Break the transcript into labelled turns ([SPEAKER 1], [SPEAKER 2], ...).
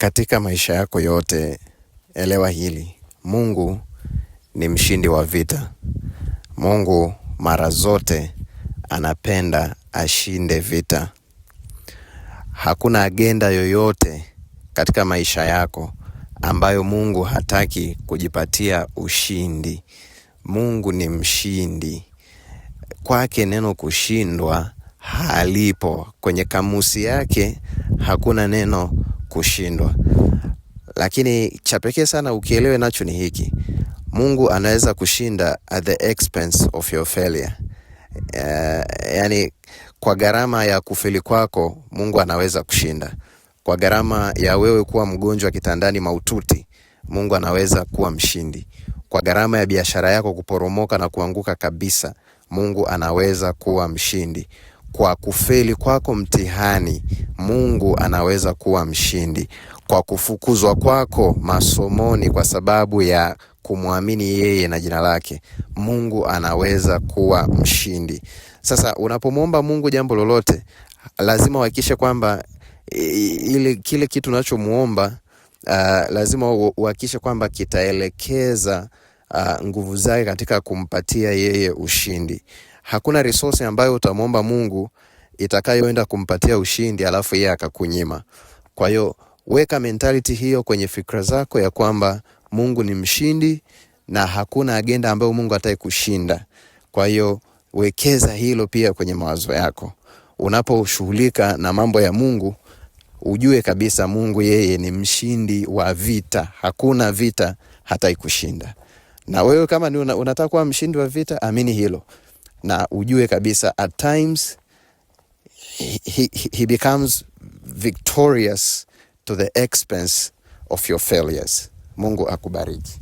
[SPEAKER 1] Katika maisha yako yote, elewa hili: Mungu ni mshindi wa vita. Mungu mara zote anapenda ashinde vita. Hakuna agenda yoyote katika maisha yako ambayo Mungu hataki kujipatia ushindi. Mungu ni mshindi. Kwake neno kushindwa halipo. Kwenye kamusi yake hakuna neno kushindwa. Lakini cha pekee sana ukielewe nacho ni hiki: Mungu anaweza kushinda at the expense of your failure. Yani kwa gharama ya kufeli kwako Mungu anaweza kushinda. Kwa gharama ya wewe kuwa mgonjwa kitandani mahututi, Mungu anaweza kuwa mshindi. Kwa gharama ya biashara yako kuporomoka na kuanguka kabisa, Mungu anaweza kuwa mshindi. Kwa kufeli kwako mtihani, Mungu anaweza kuwa mshindi. Kwa kufukuzwa kwako masomoni kwa sababu ya kumwamini yeye na jina lake, Mungu anaweza kuwa mshindi. Sasa unapomwomba Mungu jambo lolote, lazima uhakikishe kwamba ile kile kitu unachomuomba lazima uhakikishe kwamba kitaelekeza nguvu zake katika kumpatia yeye ushindi. Hakuna resource ambayo utamwomba Mungu itakayoenda kumpatia ushindi alafu yeye akakunyima. Kwa hiyo weka mentality hiyo kwenye fikra zako ya kwamba Mungu ni mshindi na hakuna agenda ambayo Mungu hataki kushinda. Kwa hiyo wekeza hilo pia kwenye mawazo yako. Unaposhughulika na mambo ya Mungu, ujue kabisa Mungu yeye ni mshindi wa vita. Hakuna vita hataki kushinda. Na wewe kama ni unataka kuwa mshindi wa vita, amini hilo na ujue kabisa at times he becomes victorious to the expense of your failures. Mungu akubariki.